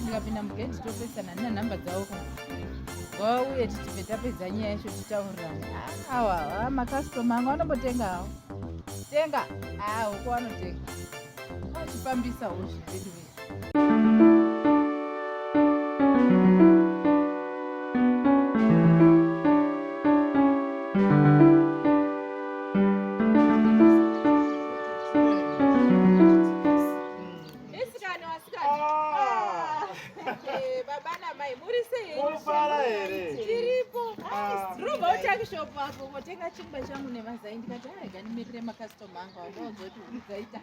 ndikapinda mugedhi topesana ndina nhamba dzavo ka vauye titibve tapedza nyaya yacho titaurirane awa makastoma anga vanombotenga hawo tenga aa huku vanotenga vachifambisa hozvi vedu ve Baba namai muri sei? Kufara here? Tiripo. Ndinobva kutakishop apo kotenga chingwa changu nemazai ndikati arega ndimirire makastoma angu andaudza kuti huku dzaita.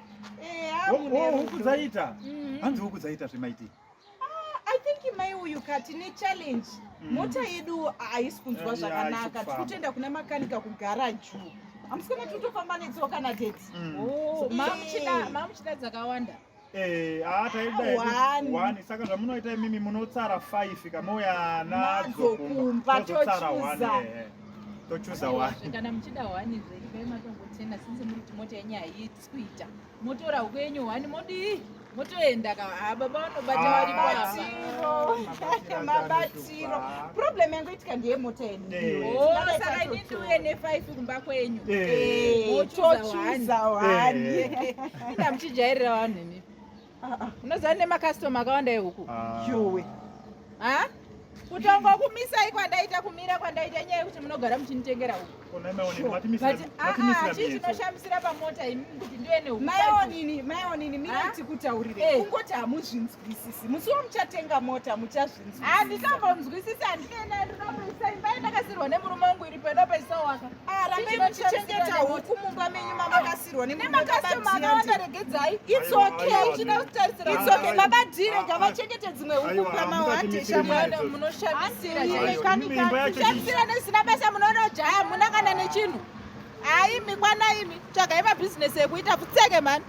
Huku dzaita? Hanzi huku dzaita zvemaiti. I think mai uyu ka tine challenge. Mota yedu haisi kunzwa zvakanaka. Tiri kutoenda kuna makanika kugara juu. Hamusi kuona tiri kutofamba netsoka nadaddy. Oh, mamuchida dzakawanda. Eh, ah, taida One. one. Saka zvamunoita imimi munotsara 5 kamouya Nadzo nadzo kumba, tozotsara one, tochuza. eh, eh. Tochuza one. Kana muchida one zve matongotena since muri kuti mota yenyu haiiti kuita. Motora huku yenyu one modii? Motoenda ka ah, baba vanobata varipo apa. Mabatiro. Mabatiro. Problem yangoitika ndeye mota yedu. Eh. Oh, saka ini ndiuye ne5 kumba kwenyu. Eh. Mochuza Tochuza one. Inda muchijairira vanhu imi. Unoziva nemakastoma akawanda ehuku. Ah. Yowe. Ha? Kutongokumisai kwandaita kumira kwandaita nyaya yekuti munogara muchinitengera huku. Kona imaone, Sure. matimisira- But matimisira chii miyedzo. chinoshamisira pamota imi kuti ndiwe nehuku? Maionini, maionini, mirai Ah? tikutaurire. Eh. Kungoti hamuzvinzwisisi. Musi wamuchatenga mota muchazvinzwisisa. Handitombonzwisisi handinena ndinopeisa imba yandakasirwa nemurume wangu iripo inopeisawo waka. Ah, rambai muchichengeta huku mumba menyu mamakasirwa Nemakastoma akawanda regedzai. It's okay. Aiwa, Uchida kutarisira It's okay. Aiwa. Baba Dhire Ah, ngavachengete dzimwe huku Aiwa, pamawandesha hamungatimisiri mwana. miyedzo. Munoshamisira Hanzi chaizvo. Aiwa, imi imba yacho chii? Shamisira nezvisina basa munonojaya hamuna kana nechinhu. Haimi kwana imi tsvagai mabhizinesi ekuita pfutseke mani.